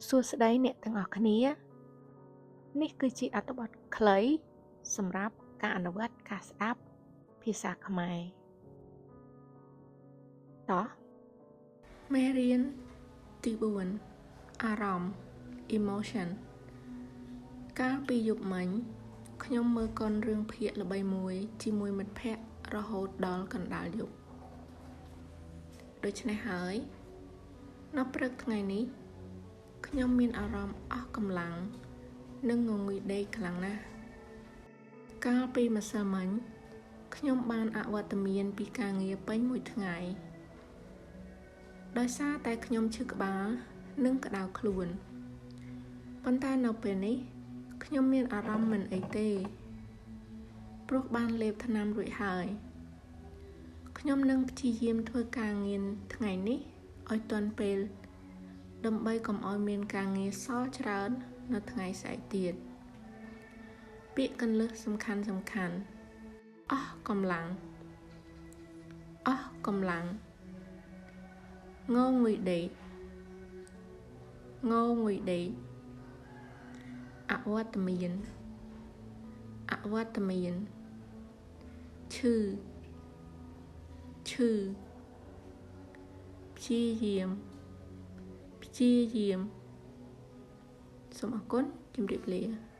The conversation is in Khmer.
សួស្តីអ្នកទាំងអស់គ្នានេះគឺជាអត្ថបទខ្លីសម្រាប់ការអនុវត្តការស្ដាប់ភាសាខ្មែរតោះ មេរៀនទី4អារម្មណ៍ emotion កាលពីយប់មិញខ្ញុំមើលកុនរឿងភាគល្បីមួយជាមួយមិត្តភក្តិរហូតដល់កណ្ដាលយប់ដូច្នេះហើយនៅព្រឹកថ្ងៃនេះខ្ញុំមានអារម្មណ៍អស់កម្លាំងនិងងងុយដេកខ្លាំងណាស់កាលពីម្សិលមិញខ្ញុំបានអវត្តមានពីការងារពេញមួយថ្ងៃដោយសារតែខ្ញុំឈឺក្បាលនិងក្តៅខ្លួនប៉ុន្តែនៅពេលនេះខ្ញុំមានអារម្មណ៍មិនអីទេព្រោះបានលេបថ្នាំរួចហើយខ្ញុំនឹងព្យាយាមធ្វើការងារថ្ងៃនេះឲ្យទាន់ពេលដើម្បីកុំឲ្យមានការងារសល់ច្រើននៅថ្ងៃស្អែកទៀតពាក្យគន្លឹះសំខាន់សំខាន់អស់កម្លាំងអស់កម្លាំងងងុយដេកងងុយដេកអវត្តមានអវត្តមានឈឺឈឺព្យាយាមព្យាយាមសូមអរគុណជម្រាបលា។